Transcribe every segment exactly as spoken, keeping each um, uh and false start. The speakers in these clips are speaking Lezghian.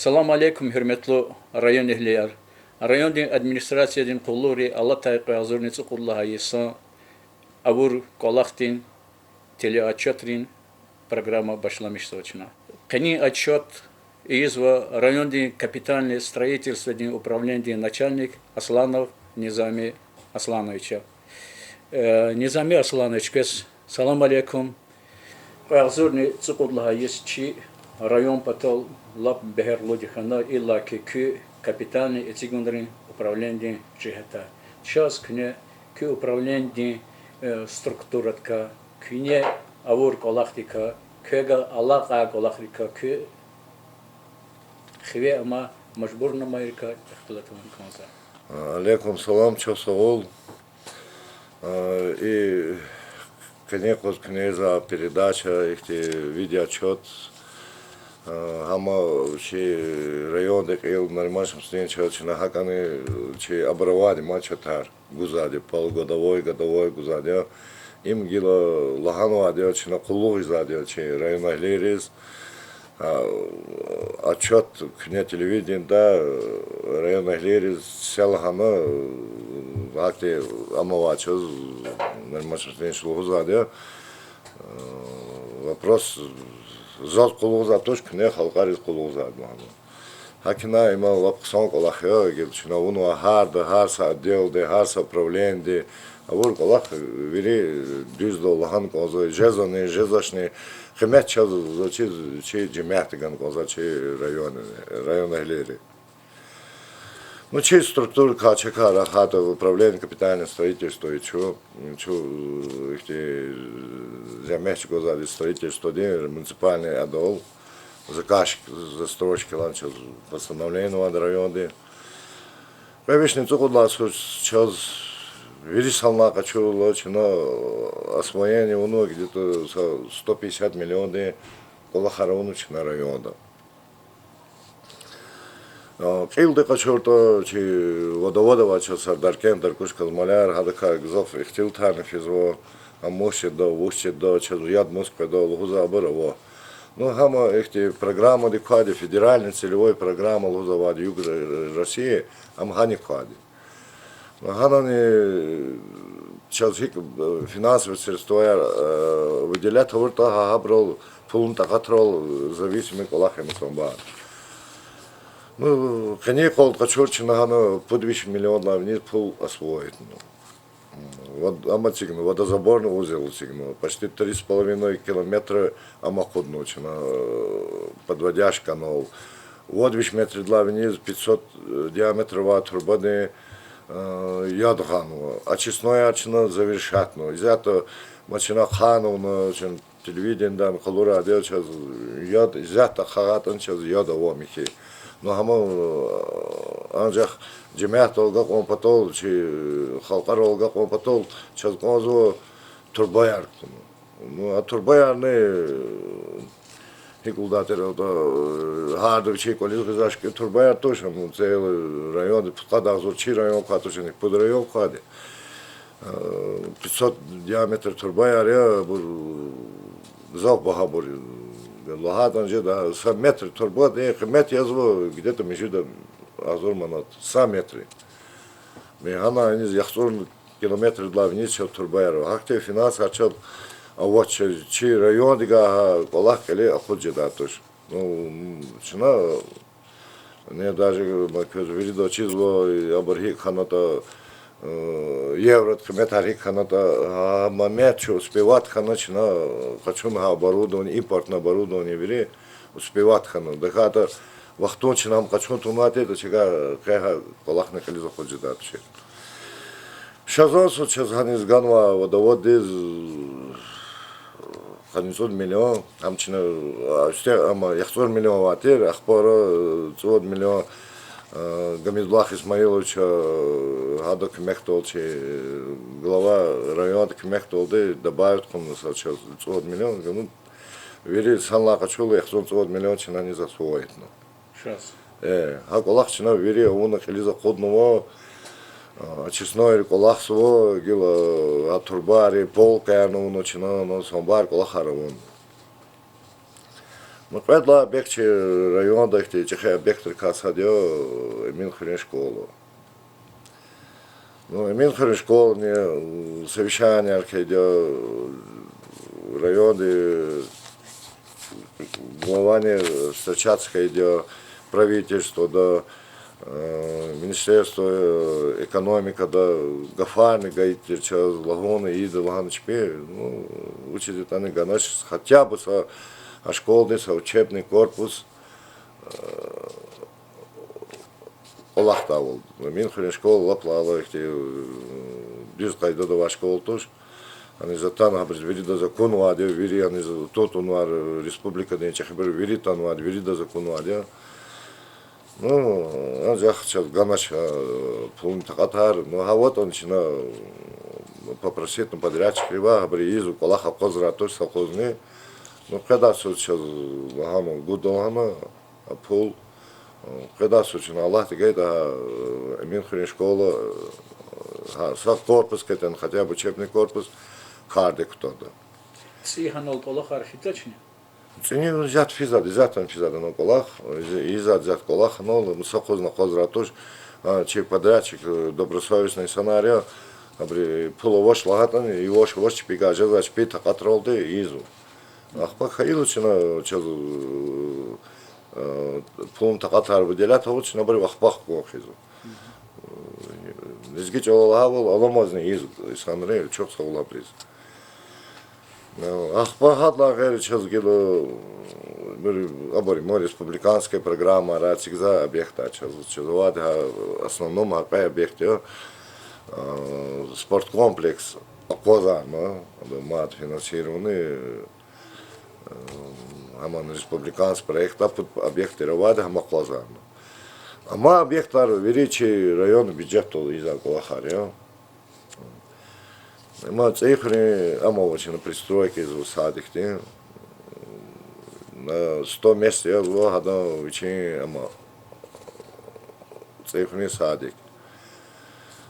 Салам алейкум, гьуьрметлу районэгьлияр! Райондин администрациядин къуллугъри алатай кьве агъзурни цӀукьуд лагьай йисан авур кӀвалахдин телеотчётрин программа башламишзава чна. Къенин отчёт ийизва райондин капитальный строительстводин управленидин начальник Асланов Низами Аслановича. Э, Низами Асланович, квез салам алейкум. Кьве агъзурни цӀукьуд лагьай йис чи район патал лап бегьерлуди хьана, иллаки куь капитальный эцигунрин управленидин жигьетдай. Чаз куьне куь управленидин, э, структурадикай, куьне авур кӀвалахдикай, квевай алакьай кӀвалахдикай, куь хиве амай мажбурнамайрикай ихтилат авун кӀанзава. Алейкум салам, чухсагъул. И къенин къуз куьне за передача, ихьтин видеоотчёт, гьам чи райондин кьил Нариман Шамсудинович, чна гьакӀани чи абур авайди я, ма чатар гузвайди, полугодовой, годовой гузвайди я. Им гила лагьанвайди я, чна къуллугъ ийизвайди я чи районэгьлийриз. Отчёт куьне телевиденида районэгьлийриз се лагьана, гьахьтин ам авай чаз, Нариман Шамсудинович, лугьузвайди я, вопрос заз къуллугъзавайди туш, куьне халкьариз къуллугъзавайди лагьана. ГьакӀ хьана, им лап хъсан кӀвалах я, гила чна авунвай гьарда, гьар са отделди, гьар са управлениди авур кӀвалах вири дуьздал лагьана кӀанзава, жезвани, жезвачни, къимет чаз заз чи, чи жемятди гана кӀанзава, чи район, районэгьлийри. Ну, чи структуракай чакай рахайтӀа, управление капитального строительства я чун, чун ихьтин зегьмет чӀугвазвайди строительстводин, муниципальный адал, заказчик, застройщикдилай чаз постановление авайди районди. Кьве вишни цӀукьуд лагьай йисуз чаз вири санлай къачурла, чна освоение авунва где-то са сто пятьдесят миллиондин кӀвалахар авунва чна районда. Кьилди къачуртӀа, чи водовод авай чаз Сардаркент, Даркуш, Казмаляр, гьадакай гзаф ихтилатарни физва, ам мус жеда, вуч жеда, чаз яд мус къведа лугьуз абур ава. Ну, гьам ихьтин программадик квайди, федеральный целевой программа лугьуз авайди Юг Ро-, России, ам гьаник квайди. Гьанани чаз гьикӀ финансовый средстваяр выделять авуртӀа, гьа гьабурал, пулунин такьатрал зависимый кӀвалах я инсанбар. Ну, къенин къвалда къачур чна гьана пуд виш миллиондилай виниз пул освоитьна. Вод-, ам эцигна, водозаборный узел эцигна, почти три с половиной километра ам акъудна чна, подводящий канал. Вад виш метрдилай виниз пятьсот диаметр авай турбадин яд гъанва. Очистной чна завершатьна. Исятда ма чна хъанвуна, чна телевидениедани къалурайди я чаз яд, исятда хъагъайтӀани чаз яд ава михьи. Ну, гьам анжах жемятдал агакьун патал, чи халкьарал агакьун патал чаз кӀанзава турбаяр кутуна. Ну, а турбаярни гьикӀ лугьудатӀа, гьарда вичин кӀвализ гъизвай шикил турбаяр туш, ну, цӀийи районди пудкъад агъзур чи район квай туш, яни пуд район квайди. Пятьсот диаметр турбаяр я, абур гзаф багьа абур. ЛугьузватӀани жеда, са метр турбадин къимет язва где-то муьжуьд агъзур манат, са метрдин. Гьана иниз яхцӀурни километрдилай виниз чаз турбаяр ава. Гьахьтин финансар чаз авач, чи райондикай гьа кӀвалах кьиле акъудиз жедай туш. Ну, чна не даже ма квез вирида чизва, абур гьикӀ хьанатӀа, евродин къиметар гьикӀ хьанатӀа, гьа момент чун успевать хьана чна къачуна гьа оборудование, импортное оборудование вири успевать хьана. ТахьайтӀа вахтунда чна ам къачун тавунайтӀа, чакай къе гьа кӀвалахни кьилиз акъудиз жедай туш. Ша зун са чаз гьаниз ганвай водоводдиз къанни цӀуд миллион, ам чна, а, уьстех ам яхцӀур миллион авай тир, ахпа цӀуд миллион, а, Гамидуллагь Исмаилович, а, гьадан куьмекдалди, глава районда куьмекдалди добавить хъувуна са чаз цӀуд миллион, ну, вири санлай къачурла яхцӀурни цӀуд миллион чна гьаниз освоитьна. Э, гьа кӀвалах чна вири авуна кьилиз акъуднава, а, очистной кӀвалахзава, гила, а, турбаяр, полкаярни авуна чна, ну, санбар кӀвалахар авуна. Ну, кьвед лагьай объект чи районда ихьтин чӀехи объектрикай сад я Эминхуьруьн школа. Ну, Эминхуьруьн школани, м, совещанияр хьайиди я, районди главани встречаться хьайиди я, правительствода, э, министерство, э, экономикада гафарни гайиди тир чаз, лагьана, ийида лагьана чпи, ну, вучиз ятӀани ганач, хотя бы са, а школадин са учебный корпус, э, кӀвалахдайвал. Эминхуьруьн школа лап лагьайла ихьтин, э, дуьз къайдада авай школа туш. Аниз атана гьабуруз виридаз акунвайди я, вири аниз тун-тунвар, э, республикадин чӀехибур вири атанвайди, виридаз акунвайди я. Ну, анжах чаз ганач, а, пулунин такьатар, ну, гьаватӀани чна, м, попросить на подрядчикривай, гьабуру ийизва, кӀвалах акъвазрай туш совхозни. Ну, къведай йисуз чаз лагьана, гуда лагьана, а, пул, м, къведай йисуз чна, Аллагьди гайитӀа, а, Эминхуьруьн школа, а, гьа, са корпус хьайитӀани, хотя бы учебный корпус кардик кутада. ЦӀи гьанал кӀвалахар хьайитӀани? ЦӀини исятда физвайди, исятдани физвайди я кӀвалах, из-, ийизвайди исятда кӀвалах гьанал, ну, совхозни акъвазрай туш, а, чи подрядчик, э, добросовестный инсанар я, абуру пул авач лагьайтӀани, авач, авач, чпивай жезвай, чпин такьатралди ийизва. Ахпа хьайила чна чаз, э, пулунин такьатар выделять авур, чна абуру ахпа хкун хизва. Лезги чӀалал лагьайвал, аламазни ийизва инсанри, чухсагъул абуриз. Ахпа гьадалай гъейри чаз гила, абур ма республиканский программайра эцигзавай объектар чаз, чаз авайди гьа основном гьа кьве объект я, спорткомплекс акъвазарна, ада мад финансирование, гьаман республиканский проектдай пуд объект тир авайди, гьам акъвазарна. Амай объектар вири чи район бюджетдал ийизвай кӀвалахар я. Амма ЦӀийи хуьруьн ам ава чна пристройка ийизва садикдин. На сто мест язва гьадан вичин ам ЦӀийи хуьруьн садик.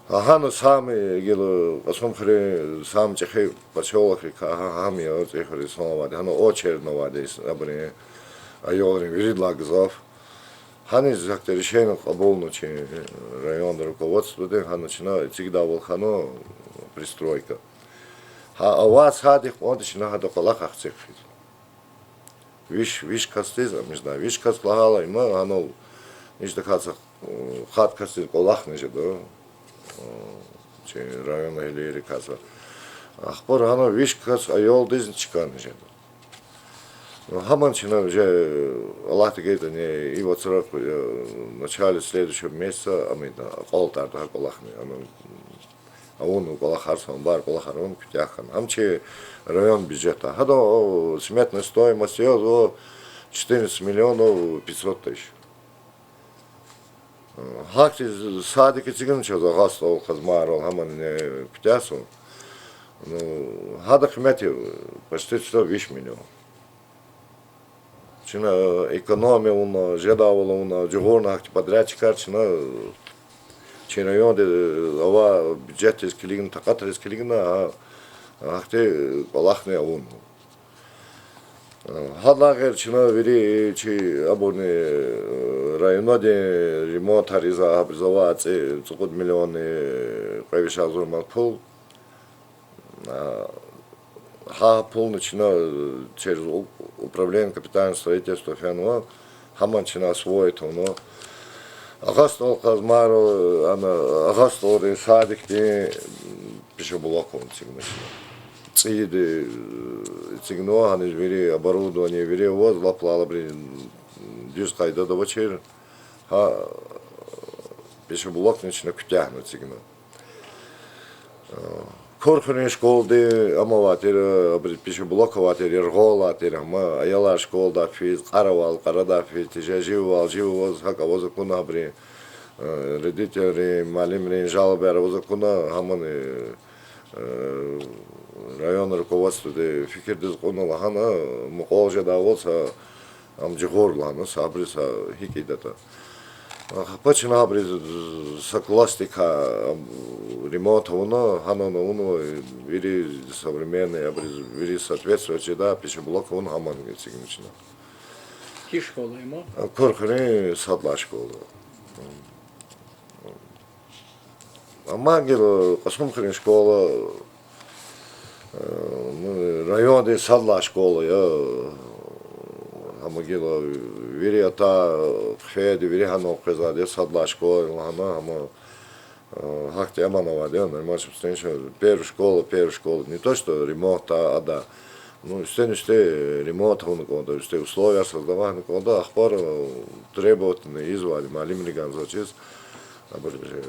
Гьана сам гила Кьасумхуьруьн сам чӀехи посёлокрикай гьа-, гьам я ЦӀийи хуьруьн ислан авайди, гьана очередь авайди абурун аялрин виридалай гзаф. Гьаниз гьахьтин решение кьабулна чи райондин руководстводи, гьана чна эцигдайвал хьана пристройка. Гьа авай садик кьванди чна гьада кӀвалах ахцегь хъийизва. Виш, виш касдиз, ам жедай, виш кас лагьайла, има гьанал ниждаказ, э, хад касдиз кӀвалахни жеда, э, чи райондин эгьлийрикай. Ахпа гьана виш кас аялдизни чкани жеда. Ну, гьаман чна уже, Аллагьди гайитӀани, и вацра, э, в начале следующего месяца ам ийида, акьалтӀарда гьа кӀвалахни, ана, авунва кӀвалахар, самбар кӀвалахар авун куьтягь хьана. Ам чи район бюджетдай. Гьадан, о, сметная стоимость язва четырнадцать миллионов пятьсот тысяч. Гьахьтин садик эцигна чаз агъа СтӀал Къазмайрал, гьамани куьтягьзава. Ну, гьадан къимет я почти сто виш миллион. Чна экономия авуна, жедайвал авуна, жугъурна гьахьтин подрядчикар чна, чи районди авай бюджетдиз килигна, такьатриз килигна, гьа, гьахьтин кӀвалахни авуна. Гьадалай гъейри чна вири чи абурни, районадин ремонтар ийизвай, гьабуруз авай цӀи-, цӀукьуд миллионни кьве виш агъзур ман пул. Гьа пулни чна через у-, управление капитального строительства фенва, гьаман чна освоить авуна. Агъа СтӀал Къазмайрал, ана, агъа СтӀалрин садикдин пищеблок авун эцигна чна. ЦӀийиди эцигнава, гьаниз вири оборудование, вири аваз, лап алайбуру дуьз къайдада авачир. Гьа пищеблокни чна куьтягьна эцигна. Курхуьруьн школади ам авай тир, абуру пищеблок авай тир, яргъал алай тир, амма аялар школадай физ, кьаравал кьарадай физ, тежеяр живвал жив аваз, гьакӀ аваз акуна абуру, родительрин, муаллимрин жалобаяр аваз акуна, гьамани район руководстводи фикирдиз кьуна, лагьана, мукьвал жедайвал са ам жугъур лагьана, сабуруз са гьикӀ ийидатӀа. Ахпа чна абуруз са классдикай ремонт авуна, гьанани авуна, вири современный, абуруз вири соответствовать жедай пищеблок авуна, гьамани эцигна чна. Чи школа я ма? Курхуьруьн сад лагьай школа. Амма гила Кьасумхуьруьн школа, э, ну, райондин сад лагьай школа я. Амма гила вири атай хъфейди, вири гьана къвезвайди я сад лагьай школа лагьана, амма Э, гьахьтин аман авайди я, нормально, что первая школа, первая школа. Не то, что ремонт, а, ада. Ну, уьстени-уьсте ремонт авуна кӀанда, уьсте условия создавать авуна кӀанда, ахпа, э, требовательный ийизвайди муаллимрикай заз чиз. Абур, э,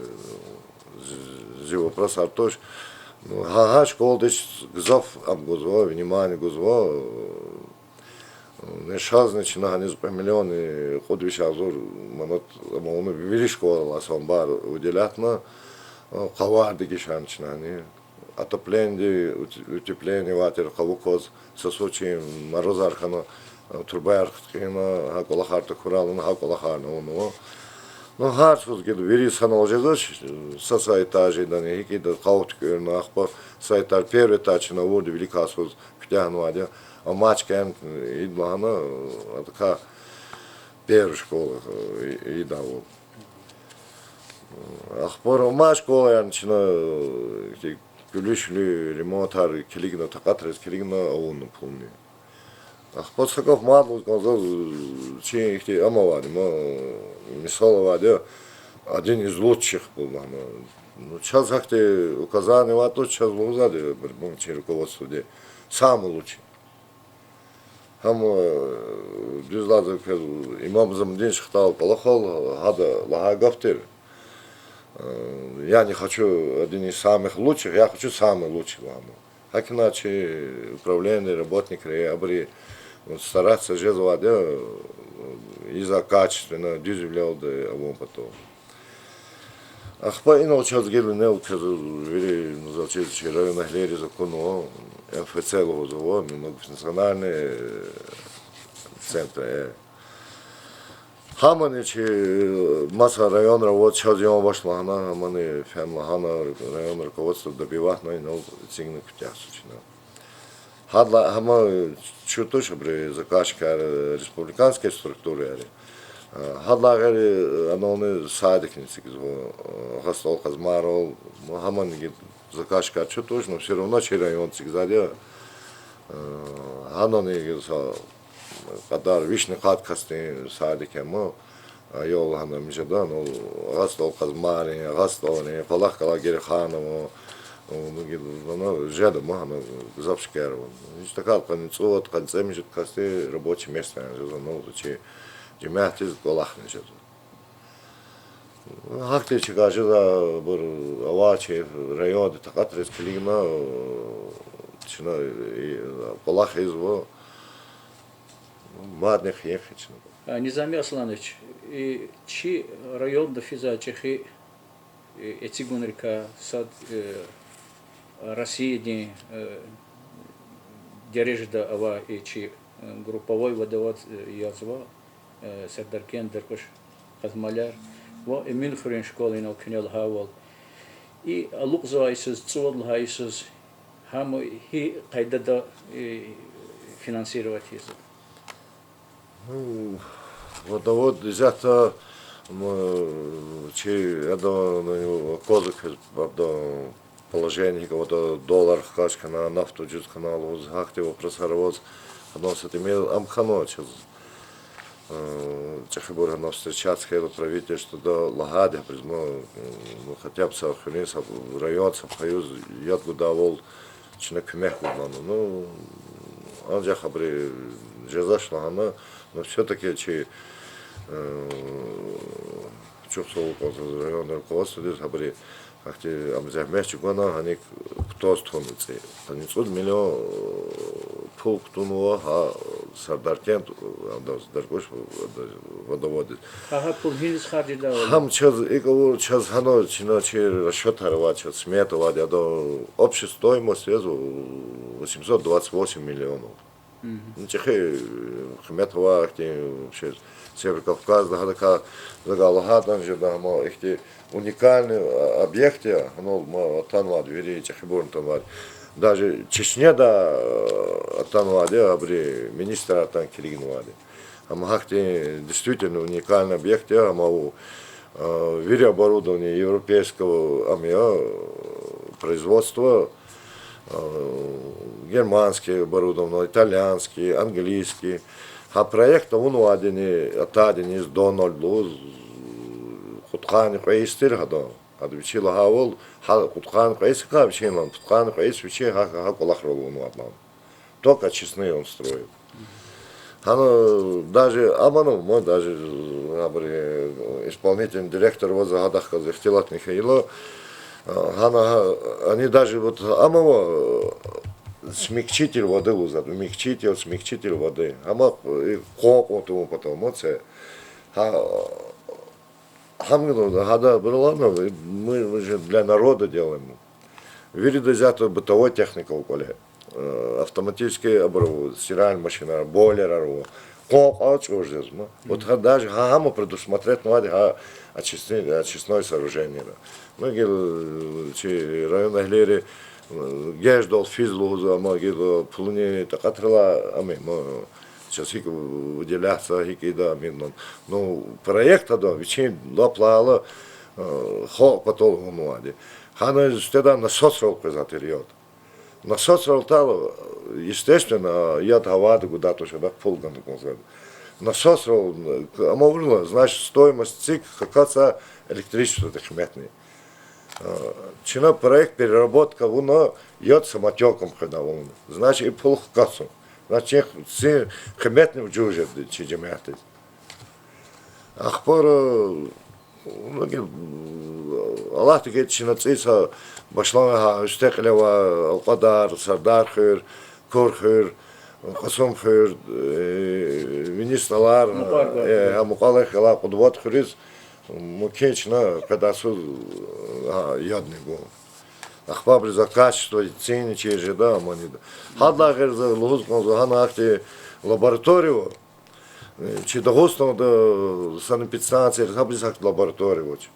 зи, зи вопросар туш. Ну, гьа, гьа школадиз гзаф ам гузва, внимание гузва, э, Нешазни чна гьаниз кьве миллионни кьуд виш агъзур манат, амма вуна вири школайрилай санбар выделятьна, къавар дегишарна чна гьани. Отоплениеди, ут-, утепление авай тир къавуказ, са су чи морозар хьана, трубаяр хъиткьина, гьа кӀвалахар такурарна, гьа кӀвалахарни авунва. Ну, гьар суз гила вири санал жезвач, са-са этаждани, гьикӀ ийида къаву туькӀуьрна, ахпа са этаж, первый этаж чна авурди виликай суз куьтягьнавайди я. Амма чкӀан, э, идлагьана, э, адакай первая школа, э, и-, идаву. Ахпа амай школаярни чна, э, ихьтин куьлуь-шуьлуь ремонтар килигна, такьатриз килигна, авуна пулни. Ахпа са гаф мад лугьуз кӀанзава, чи ихьтин ам авайди, ма, мисал авайди я, один из лучших пул лагьана. Ну, чаз гьахьтин указание авайди туш, чаз лугьузвайди я, бир, ну, чи руководстводи, самый лучший. Гьам, э, дуьз лагьайди я, квез Имам Замудинович хтайла кӀвалахал, гьада лагьай гаф тир. Э, я не хочу один из самых лучших, я хочу самый лучший лагьана. ГьакӀ хьана чи управлениедин работникри, абуру стараться жезвайди я, э, ийизвай качественно, дуьзвилелди авун патал. Ахпа инал чаз гила инал квез вири, ну, заз чиз, чи районэгьлийриз акунва, МФЦ лугьузва, многофункциональный, э, центр, э. Гьамани чи, э, маса районра аваз, чаз янвач лагьана, гьамани фена лагьана, район руководство добиватьна, инал эцигна куьтягь су чна. Гьадалай гьама чун туш, абуру заказчикар, э, республиканский структураяр я. Э, гьадалай гъейри, э, анални садикни эцигзава, э, Агъа СтӀал Къазмайрал, ну, гьамани гила заказчикар чун туш, но всё равно чи районди эцигзавайди я. Э, гьанани гила са кьадар вишни къад касдин садик я ма, аял гьана мижеда, ну, Агъа СтӀал Къазмайрин, Агъа СтӀалрин, кӀвалах галай Гереханован, ну, гила, ну, жеда ма гьана гзаф шкайра ава. Гьич тахьайтӀа къанни цӀувад, къанни цӀемуьжуьд касди рабочий местаяр жезва, ну, чи жемятдиз кӀвалахни жезва. Гьахьтин чкайра жезва, абур авай чи районди такьатриз килигна, чна, э, кӀвалах ийизва, мадни хъийин хьи чна. А, Низами Асланович, и чи районда физвай чӀехи, э, эцигунрикай сад, э, Россиядин, э, дережада авай и чи, э, групповой водовод, э, язва, э, Сардаркент, Даркъуш, Къазмайрал ва Эминхуьруьн школа инал куьне лагьайвал. И алукьзавай йисуз, цӀувад лагьай йисуз, гьам гьи къайдада, э, финансировать ийизва? Ну, водовод исятда, м, чи адан, ну, аквазва квез, адан положение гьикӀ аватӀа, доллар хкаж хьана, нафта ужуз хьана лугьуз, гьахьтин вопросар аваз, адан са тӀимил ам хьанва чаз. Э, чӀехибур гьана встречаться хьайила правительствода, лагьайди гьабуруз, ну, хотя бы са хуьруьн, са район, са паюз яд гудайвал, чна куьмек гуд лагьана. Ну, анжах абуру жезвач лагьана, но всё-таки чи, э, чухсагъул кӀанзава райондин руководстводиз, абуру гьахьтин ам зегьмет чӀугуна, гьаник кутаз туна цӀи. Къанни цӀуд миллион, э, пул кутунва гьа Сардаркент, э, адаз, Даркъуш, адаз, водоводдиз. Гьа, гьа пул гьиниз харждайвал? Гьам чаз икӀ авур, чаз гьана чна чи расчётар авай, чаз смета авайди, адан общий стоимость яз восемьсот двадцать восемь миллионов. Ну, чӀехи, э, къимет авай ихьтин, вообще, Северо-Кавказда, гьадакай, за галай лагьайтӀани жеда, гьам ихьтин уникальный, а, объект я, гьанал ма атанвайди, вири чӀехибурни атанвайди. Даже Чечняда, э, атанвайди, абуру министрар атана килигнавайди. Амма гьахьтин действительно уникальный объект я, амма вири оборудование европейского, ам я, производства, германский оборудование, итальянский, английский. Гьа проект авунвайдини атайди низ Дональд лугьуз, кьудкъанни кьве йис тир гьада. Гьада вичи лагьайвал, гьа кьудкъанни кьве йис хьайи вичин, пудкъанни кьве йис вичи гьа, гьа кӀвалахрал авунвайди я. Только очистные он строил. Гьана даже аманва, ма даже абуру исполнительный директор ваз гьадахъ галаз ихтилатни хьайила. Гьана, они даже вот амава, смягчитель воды лугьузва, умягчитель, смягчитель воды. Амма къван-къван тавун патал ма це. Гьа, гьам гьада абурулай, мы же для народа делаем. Вирида исятда бытовой техника ава кӀвале. Автоматический абур ава, стиральный машинар, бойлерар ава. Къван-къван чӀур жезма. Вот гьа даже гьа гьам предусмотретьнавайди гьа очистный, очистное сооружениера. Ну, гила чи районэгьлийри геждалди физ лугьузва, амма гила пулунин такьатрилай ам я, ма чаз гьикӀ выделяться, гьикӀ ийида ам я. Ну, проект ада вичин лап лагьайла халкь патал авунвайди. Гьана сифтедай насосрал къвезвай тир яд. Насосрал атайла, естественно, яд гьавайда гудай туш, адахъ пул гана кӀанзава. Насосрал ам авурла, значит, стоимость цик кака са электричестводин къиметни. Чна проект переработка авуна, яд самотёком къведайвал авуна. Значит, и пул хкатзава. Значит, цин къиметни вужуз жеда чи жемятдиз. Ахпа, ну, Аллагьди гайитӀа, чна цӀийи са башламишна гьа уьсте кьиле авай Алкьвадар, Сардархуьр, Курхуьр, Кьасумхуьр, Вини СтӀалар, Мукьвар, гьа Мукьвалахъ галай Къудват хуьруьз мумкин я чна къведай йисуз гьа ядни гун. Ахпа абуруз качество цин чир жеда, амани. Гьадалай гъейри за лугьуз кӀанзава, гьана ахьтин лаборатория ава. Чи Дагъустанда санэпидстанцияриз гьабуруз гьахьтин лаборатория авач.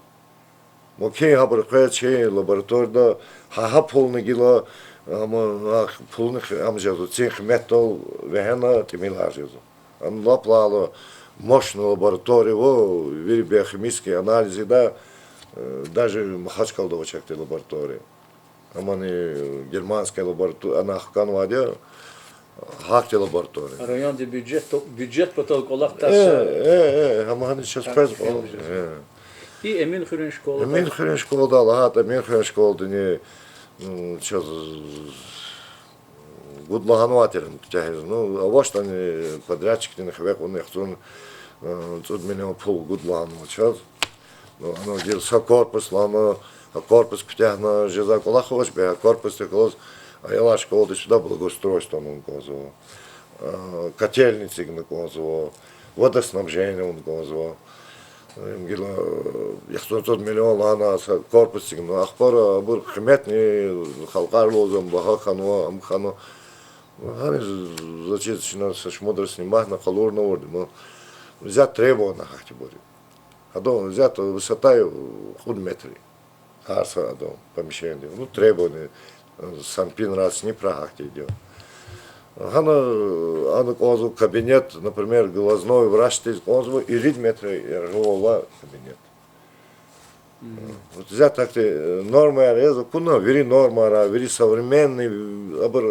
Мумкин гьабур къвез чи лабораторияда, гьа, гьа пулни гила, ам, а пулни хъи-, ам жезва, цин къиметдал вегьена тӀимилар жезва. Ам лап лагьайла мощный лаборатория ава, вири биохимический анализ ийида, даже Махачкъалада авач гьахьтин лаборатория. Амани германский лаборатория, ана хканвайди я гьахьтин лаборатория. Райондин бюджет, бюджет патал кӀвалах таз. Э, э, э, гьам гьана чаз къвез кӀвалах. И Эминхуьруьн школа. Эминхуьруьн школада лагьайтӀа, Эминхуьруьн школадини чаз гуд лагьанвай тир куьтягьиз. Ну, авачтӀани подрядчикдини хиве кьуна яхцӀурни цӀуд миллион пул гуд лагьанва чаз. Ну, ана гила са корпус лагьана, а корпус куьтягьна жезвай кӀвалах авач бес, а корпусдихъ галаз аялар школадиз чида благоустройство авун кӀанзава, котельница гана кӀанзава, водоснабжение авун кӀанзава. Им гила яхцӀурни цӀуд миллион лагьана са корпус эцигна, ахпа абур къиметни халкьар лугьузва, багьа хьанва, ам хьанва. Гьаниз заз чиз чна са шумудра сниматьна къалурна авурди, ну, взять требование гьахьтинбур я. Адан взять высота кьуд метр я. Гьар са адан помещениедин. Ну, требование, санпин раз ни прагьахьтинди я. Гьана ана кӀанзава кабинет, например, глазной врачдиз кӀанзава ирид метр яргъивал алай кабинет. Вот взять так-то, нормаяр яз акуна, вири нормаяр, вири современный, абур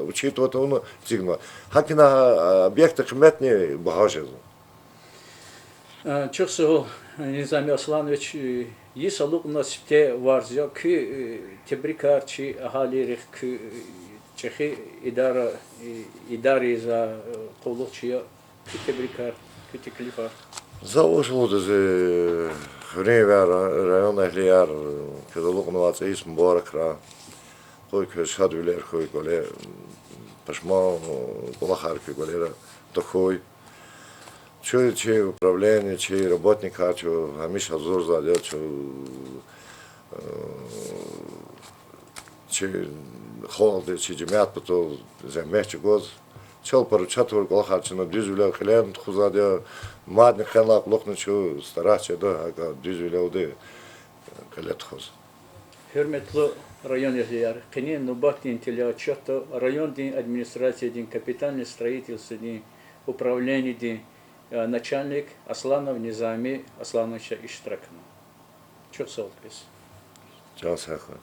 учитывать авуна эцигна. ГьакӀ ина объектдин къиметни багьа жезва. Чухсагъул, Низами Асланович, йис алукьнаваз сифте варз я, куь тебрикар чи агьалийрихъ, куь чӀехи идара, идарадиз, къуллугъчияр, куь тебрикар, куь теклифар. За вуч лугьуда зи, хуьруьнвияр, районэгьлияр, квез алукьнавай цӀийи йис мубаракрай. Къуй квез шадвилер хьуй кӀвале, пашман кӀвалахар куь кӀвалера тахьуй. Чун, чи управление, чи работникар чун гьамиша гьазурзавайди я, чун, чи халкьдиз, чи жемят патал зегьмет чӀугваз. Чал поручать авур кӀвалахар чна дуьзвилел кьиле тухузвайди я, мадни къенлай кьулухъни чун стараться жеда гьакӀ дуьзвилелди кьиле тухуз. Гьуьрметлу районэгьлияр, къенин нубатдин телеотчётда райондин администрациядин капитальный строительстводин управлениедин э, начальник Асланов Низами Аслановича иштиракна. Чухсагъул квез. Чан сагъ хьуй.